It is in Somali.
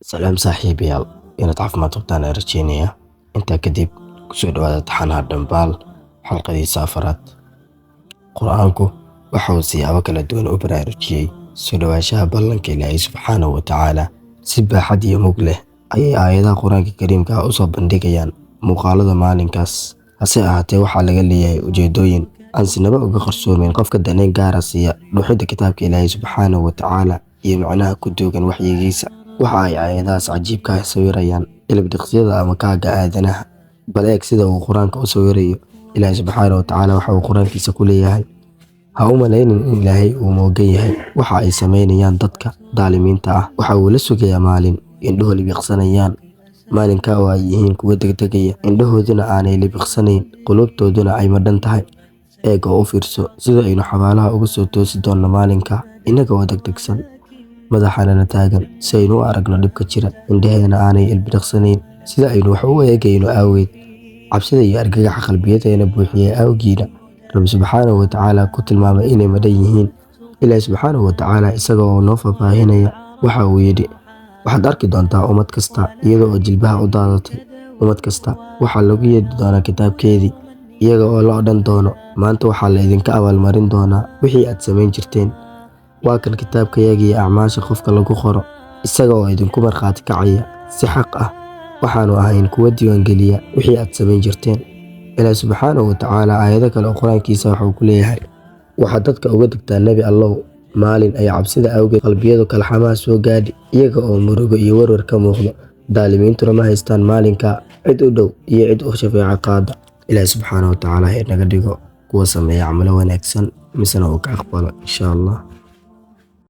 Salaam saaxiibayaal, inaad caafimaad qabtaan ayaan rajeynayaa. Intaa kadib, kusoo dhawaada taxanaha Dhambaal, xalqadiisa afaraad. Qur-aanku waxa uu siyaabo kala duwan u baraarujiyey soo dhowaanshaha ballanka Ilaahay subxaanahu wa tacaala. Si baaxad iyo mug leh ayay aayadaha Qur-aanka Kariimka ah u soo bandhigayaan muuqaalada maalinkaas. Hase ahaatee, waxaa laga leeyahay ujeedooyin aan sinaba uga qarsoomeyn qofka danayn gaara siiya dhuuxidda kitaabka Ilaahay subxaanahu wa tacaala iyo macnaha ku duugan waxyigiisa. Waxa ay aayadahaas cajiibka ah sawirayaan ilbiriqsiyada ama kaagga aadanaha. Bal eeg sida uu Qur-aanka u sawirayo. Ilaahay subxaanahu wa tacaala waxa uu Qur-aankiisa ku leeyahay: "Ha u malaynin in Ilaahay uu moogan yahay waxa ay samaynayaan dadka daalimiinta ah. Waxa uu la sugayaa maalin indhuhu libiqsanayaan, maalinka oo ay yihiin kuwo degdegaya, indhahooduna aanay libiqsanayn, quluubtooduna ay madhan tahay." Eeg oo u fiirso sida aynu xabaalaha uga soo toosi doonno maalinka, innaga oo degdegsan, madaxana taagan si aynu u aragno dhibka jira, indhaheena aanay ilbiriqsanayn sida aynu wax u eegayno awgeed. Cabsida iyo argagaxa qalbiyadeena buuxiyay awgiina Rabbi subxaanahu wa tacaala ku tilmaamay inay madhan yihiin. Ilaahay subxaanahu wa tacaala isaga oo noo faahfaahinaya waxa uu yidhi: "Waxaad arki doontaa ummad kasta iyada oo jilbaha u daadatay. Ummad kasta waxaa lagu yeedhi doonaa kitaabkeedii, iyaga oo la odhan doono: Maanta waxaa la idinka abaalmarin doonaa wixii aad samayn jirteen. Waa kan kitaabkayagii acmaasha qofka lagu qoro, isaga oo idinku markhaati kacaya si xaq ah. Waxaanu ahayn kuwa diiwaangeliya wixii aad samayn jirteen." Ilaahay subxaanahu wa tacaala aayado kale oo Qur-aankiisa waxa uu ku leeyahay: "Waxaad dadka uga digtaa, Nebi Allow, maalin ay cabsida awgeed qalbiyadu kalxamaha soo gaadhi, iyaga oo murugo iyo warwar ka muuqdo. Daalimiintuna ma haystaan maalinka cid u dhow iyo cid u shafeeco qaada." Ilaahay subxaanahu wa tacaala ha inaga dhigo kuwa sameeya camalo wanaagsan, misena uu ka aqbalo, insha Allah.